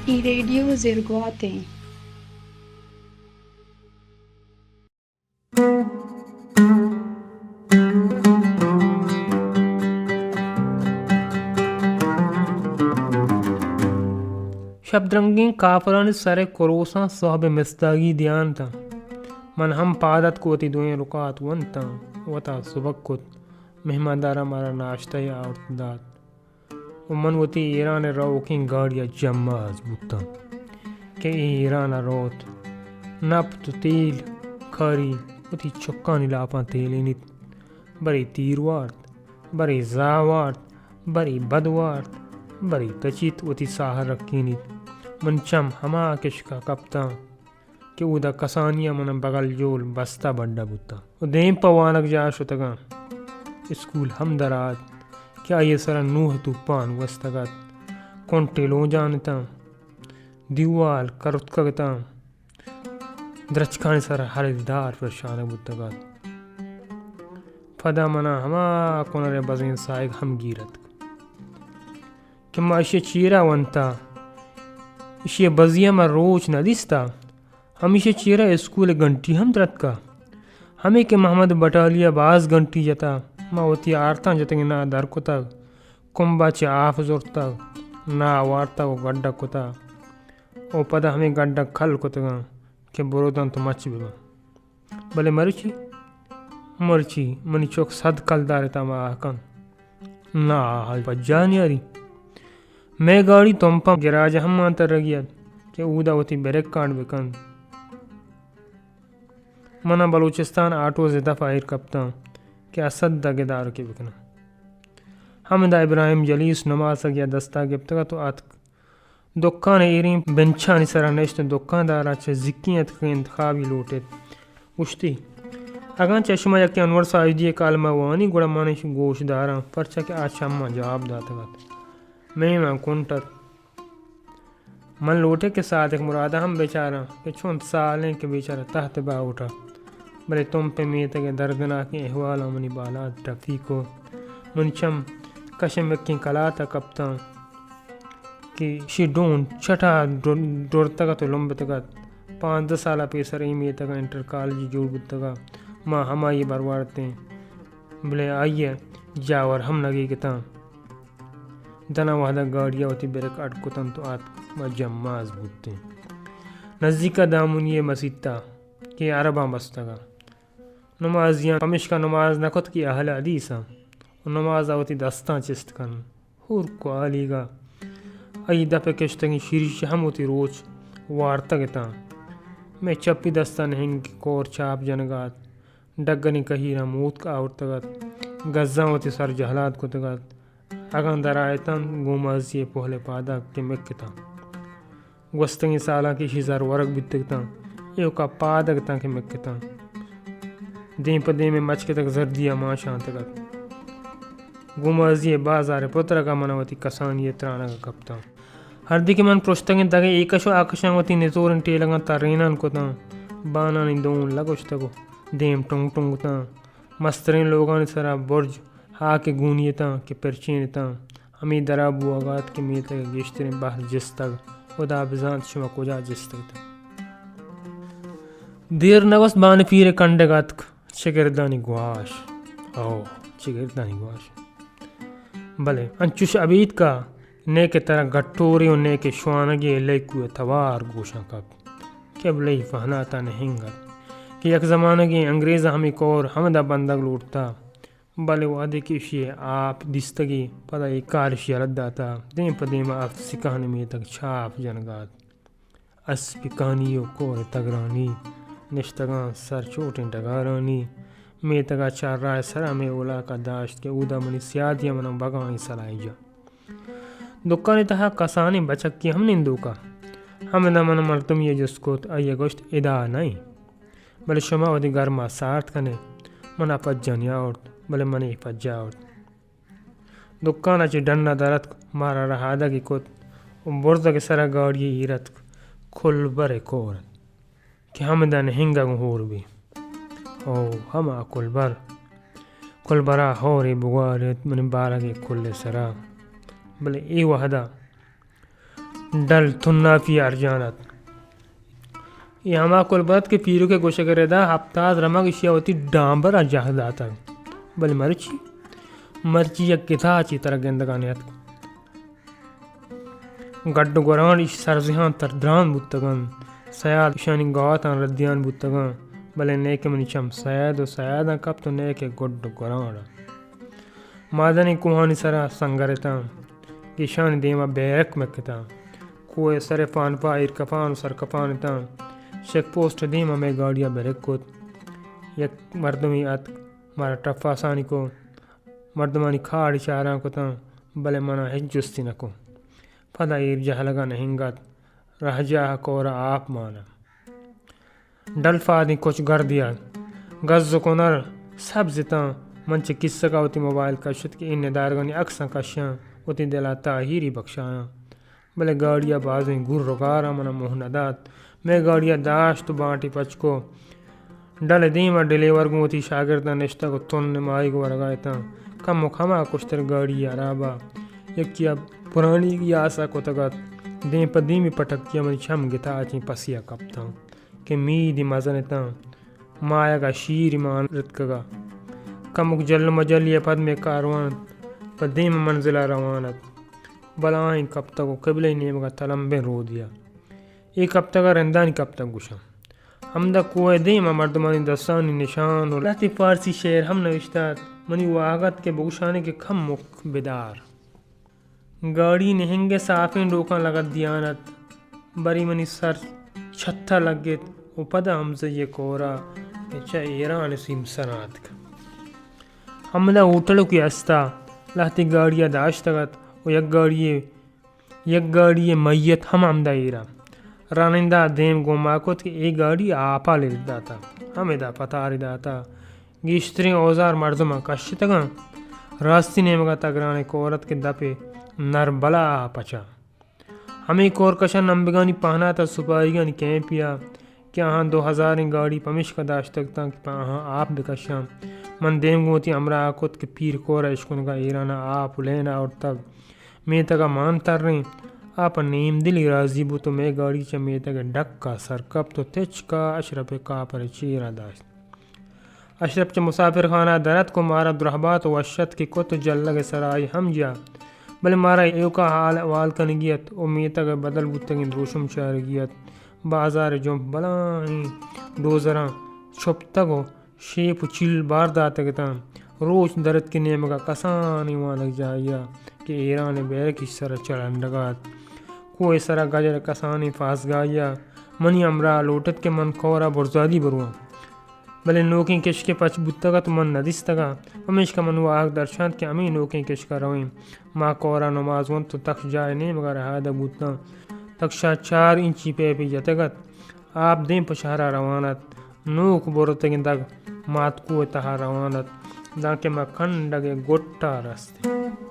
اے ریڈیو زرگوات ایں۔ شپدرنگیں کاپرانی سر ءِ کروساں سہب ءِ مستاگی دیان اتاں۔ من ہم پاد اتک، وتی دوئیں رکات ونتاں، وتا سبک کت۔ مہمانداراں مارا ناشتہ ءَ آورت دات۔ و من وتی ایران ءَ روکیں گاڑی ءَ جماز بوتاں کہ اے ایران ءَ روت، نپت و تیل کاری، وتی چکانی لاپاں تیلینیت، برے تیر وارت، برے زاہ وارت، برے بد وارت، برے تچیت، وتی ساہ ءَ رکینیت۔ من چم ہما کشک ءَ کپتاں کہ اودا کسانی ءَ من بغل جول بستہ بڈا بوتاں و دیم پہ وانگجاہ شتگاں۔ اسکول ہم درآت کہ آئی ءِ سرا نوہ توپان گوستگ ات۔ کنٹے لونجان اتاں، دیوال کرتکگ اتاں، درچکانی سرا ہلدار پرشانگ بوتگ ات۔ پدا منا ہما کنر ءِ بزیں ساہگ ہم گیر اتک کہ ما اشی ءَ چیرا ونتا، اشی ءِ بزی ءَ ما روچ نہ دیستا۔ ہمیشی ءِ چیرا اسکول ءِ گھنٹی ہم درتکا۔ ہمے کہ محمد بٹالی ءَ باز گھنٹی جتا، ما وتی آرتاں جتگیں ناہ در کتگ، کمبا چہ آپ زرتگ، ناہ وارتگ و گڈک کتگ و پدا ہمے گڈک کل کتگاں کہ برودنت و مچ بباں۔ بلے مرچی، مرچی منی چک صد کلدار ءِ تماہ کنت۔ ناہ آ پجا نیاری۔ مئے گاڑی تمپاں گراج ءَ ہم مان ترگی ات کہ اودا وتی بریک کانڈ بکنت۔ منا بلوچستان آٹوز ءِ دپ ءَ ایر کپتاں کہ اسد ءَ گدارکے بکناں۔ ہمدا ابراہیم جلیس نماسگے ءَ دستا گپتگ ات و اتک۔ دکان ءِ ایریں بنچانی سرا نشت و دکاندار ءَ چہ زکی اتکگیں انتخابی لوٹ ایت۔ گوشتی، اگاں چہ شما یکے انور ساجدی ءِ کالم ءَ وانی، گڑا من ایشی گوش داراں، پرچا کہ آ چماں جواب داتگ ات۔ مئے من کنٹ ات۔ من لوٹے کہ صادق مراد ءَ ہم بچاراں کہ چنت سالیں کہ بیچارہ تحت باہوٹ ءَ، بلے تمپ ءِ میتگ ءِ دردناکیں احوالاں منی بالاد ٹپی کو۔ منی چم کشمکیں کلات ءَ کپتاں کہ شی ڈون چٹا ڈر-، ڈرتگ ات و لمبتگ ات۔ پانزدہ سال ءَ پیسر اے میتگ ءَ انٹر کالجی جوڑ بوتگ ءَ ما ہمائی ءَ بروارتیں، بلے آئی ءَ جاور ہم نہ گیگتاں۔ دنا وہدءَ گاڑی ءَ وتی بریک اڈ کتنت و آتک، ما جماز بوتیں۔ نزیک ءَ دامنی ءِ مسیت ءَ کہ عرباں بستگ ءَ، نمازیاں پمیشکا نماز نہ کت کہ اہل حدیث آں و نماز ءَ وتی دستاں چست کن۔ ہورک و آلیگ ءَ آئی دپ ءَ کشتگیں شیریچ ہم وتی روچ وارتگ اتاں۔ مئے چپی دست ءَ نہنگ کور چاپ جنگ ءَ ات۔ ڈگریں کہیراں موتک آورتگ ات۔ گزاں وتی سر جہلاد کتگ ات۔ اگاں درائتنت، گومازی ءِ پہل ءِ پادگ کہ مک اتاں۔ گوستگیں سالاں کہ ایشی زر ورگ بیتگ اتاں، ایوکا پادگ اتاں کہ مک اتاں۔ دیم پہ دیم ءَ مچکتگ زردی ءَ مانشانتگ ات۔ گومازی ءِ بازار ءِ پترگ ءَ من وتی کسانی ءِ ترانگ ءَ کپتاں۔ ہردی کہ من پرشتگیں دگہ اے کش و آ کشاں وتی نزوریں ٹیلگاں ترینان کتاں، بانانی دون لگوشتگ و دیم ٹنگ ٹنگ اتاں۔ مستریں لوگانی سرا برج ہاک ءِ گونی اتاں کہ پرچین اتاں۔ ہمے درا بوہگ ءَ ات کہ میتگ ءِ گیشتریں بہر جستگ۔ ہدا بزانت شما کجا جستگ اتاں۔ دیر نہ گوست بانپیر ءِ کنڈگ ءَ اتک۔ چگردانی گواش۔ او، چگردانی گواش۔ بلے انچش ابیتکا، نئے کہ ترا گٹورے و نئے کہ شوانگے، لیکو ءِ توار گوشاں کپت۔ قبلہ ءِ پہنات ءَ نہنگ ات کہ یک زمانگے انگریزاں ہمے کور ہمدا بندگ لوٹتا، بلے وہدے کہ ایشی ءِ آپ دیستگی، پدا اے کار ایشی ءَ رد داتا۔ دیم پہ دیم ءَ ہفت سکہانی میتگ چاپ جنگ ءَ ات۔ اسپیتانی و کور تگرانی نشتگاں، سر چوٹیں ڈگارانی۔ میتگ ءَ چار راہ ءِ سرا ہمے اولاک ءَ داشت کہ اودا منی سیادی ءَ منا بگاں ای سلائی جا۔ دکان ءِ تہا کسانیں بچکے ہم نندوک ءَ۔ ہمدا من مردمی ءَ جست کت، آئی ءَ گوشت، ادا نہ ایں، بلے شما وتی گرم ءَ سارت کن ئے۔ من ءَ پجا نیاورت، بلے من ءَ پجا آورت۔ دکان ءَ چہ ڈن ءَ در اتک، مارا رہادگے کت و برزگ ءِ سرا گاڑی ءَ ایر اتک۔ کلبر ءِ کور ات کہ ہمدا نہنگ ءَ گوں ہور بی۔ او ہما کلبر، کلبر ءَ ہورے بگوار ات منی بارگ ءِ کل ءِ سرا۔ بلے اے وہد ءَ ڈل تنافی ارجان ات۔ اے ہما کلبہ ات کہ پیرک ءِ گوشگ ءِ ردا ہپتاد رمگ ایشی ءَ وتی ڈامبر ءَ جاہ داتگ۔ بلے مرچی؟ مرچی یک کتاچے ترا گندگ ءَ نیاتک۔ گڈ ءُ گورانڈ ایش سرزہاں تردران بوتگ انت۔ سیاد ایشانی گواتاں ردیان بوتگ انت، بلے نئے کہ منی چم سید ءُ سیاداں کپت ءُ نئے کہ گڈ ءُ گورانڈ ءَ۔ مادنیں کوہانی سرا سنگر اتاں، گیشانی دیما بیرک مکتاں۔ کوہ سر پانپا ایرکپان ءُ سرکپان اتاں۔ چیک پوسٹ دیما مئے گاڑیا بریک کت۔ یک مردمے اتک، مارا ٹپاسانی کو، مردمانی کاڑی چاران کتاں، بلے منا ہچ جستی نکو۔ پدا ایر جہلگا نہنگت، رہجاہ کورا آپ مانا۔ ڈل فادیں کچ گردیا، گز ءُ کنر سبز اتاں۔ من چہ کیسگا وتی موبائل کشت کہ اے ندارگانی عکساں کشاں، وتی دلا تاہیری بخشایاں۔ بلے گاڑیا بازیں گور ءُ گاراں منا موہ ندات۔ مئے گاڑیا داشت ءُ بانٹے پچ کو۔ ڈل ءِ دیما ڈلیور گوں وتی شاگرداں نشتگ ءُ تن ءِ ماہیگ ورگا اتاں۔ کمک ہما کشتر گاڑی ہرابا۔ یکیا پرانی گیاسا کتگ ات۔ دیم پہ دیمی پٹکیا منی چم گتاچیں پسیا کپتاں۔ کہ میدی مزن اتاں، ماہیگا شیری مان رتکگا۔ کمک جل ءُ مجلی ءَ پد مئے کاروان پہ دیم منزلا روان ات۔ بلاہیں کپتگ ءُ قبلہ ءِ نیمگا تلمبیں رودیا۔ اے کپتگا رندانی کپتگ گوشاں۔ ہمدا کوہ ءِ دیما مردمانی دستانی نشان ءُ لہتے فارسی شعر ہم نوشتہ ات۔ منی واہگ ات کہ بگوشانے کہ کمک بدار۔ گاڑی نہنگ ءِ سافیں ڈوکاں لگت دیان ات، برے منی سر چھت ءَ لگت ءُ پدا ہمزہ ءِ کور ءَ کہ چہ ایران ءِ سیمسراں اتک۔ ہمدا ہوٹلکے است ات، لہتے گاڑی ءَ داشتگ ات ءُ یک گاڑی ءَ، یک گاڑی ءِ میت ہم ہمدا ایر ات۔ رانندہ ءَ دیم گوں ما کت کہ اے گاڑی آپ ءَ لرز داتہ، ہمدا پتاری داتہ۔ گیشتریں اوزار مردماں کشتگاں۔ راستی نیمگا تگرانیں کور ات کہ دپے نر بلا آ پچا۔ ہمے کور کشاں نمبگانی پہنات ءُ سپاہیگانی کیمپیا کہ آہاں دو ہزاریں گاڑی پمیشکا داشتگ تاں کہ پہ آہاں آپ بکشاں۔ من دیم گوں وتی ہمراہ ءَ کت کہ پیر کور ءَ اشکنگا ایران ءَ آپ ءُ لین آورتگ۔ میتگ ءَ مان تریں، آ پہ نیم دلی رازی بوت ءُ مئے گاڑی چہ میتگ ءِ ڈک ءَ سر کپت ءُ تچک ءَ اشرپ ءِ کاپر ءِ چیرا داشت۔ اشرپ چہ مسافر خانہ ءَ در اتک ءُ مارا درہبات ءُ وش اتک کہ کت ءُ جلگ ءِ سرا آئی ہم جیا، بلے مارا ایوکا حال احوال کنگی ات ءُ میتگ ءِ بدل بوتگیں دروشم چارگی ات۔ بازار ءِ جنپ بلاہیں ڈوزراں چپتگ ءُ شیپ ءُ چیل بار داتگ اتاں۔ روچ در اتک کہ نیمگا کسانیں وانگجاہے ءَ کہ ایران ءِ بیرک ایشی سرا چلنڈگا ات۔ کوہ ءِ سرا گجر ءِ کسانیں پاسگاہے ءَ۔ منی ہمراہ لوٹ ات کہ من کور ءَ برزادی برواں، بلے نوکیں کشکے پچ بوتگ ات ءُ من نہ دیستگ ات، پمیشکا من واہگ درشانت کہ ہمے نوکیں کشکا رویں۔ ما کور ءَ نماز ونت ءُ تکش جاہ ءِ نیمگا رہادگ بوتاں۔ تکشا چار انچی پیپے جتگ ات۔ آپ دیم پہ شہرا روان ات۔ نوک برتگیں دگ ماتکو ءِ تہا روان ات، دانکہ ما کنڈگ ءِ گٹ ءَ رستیں۔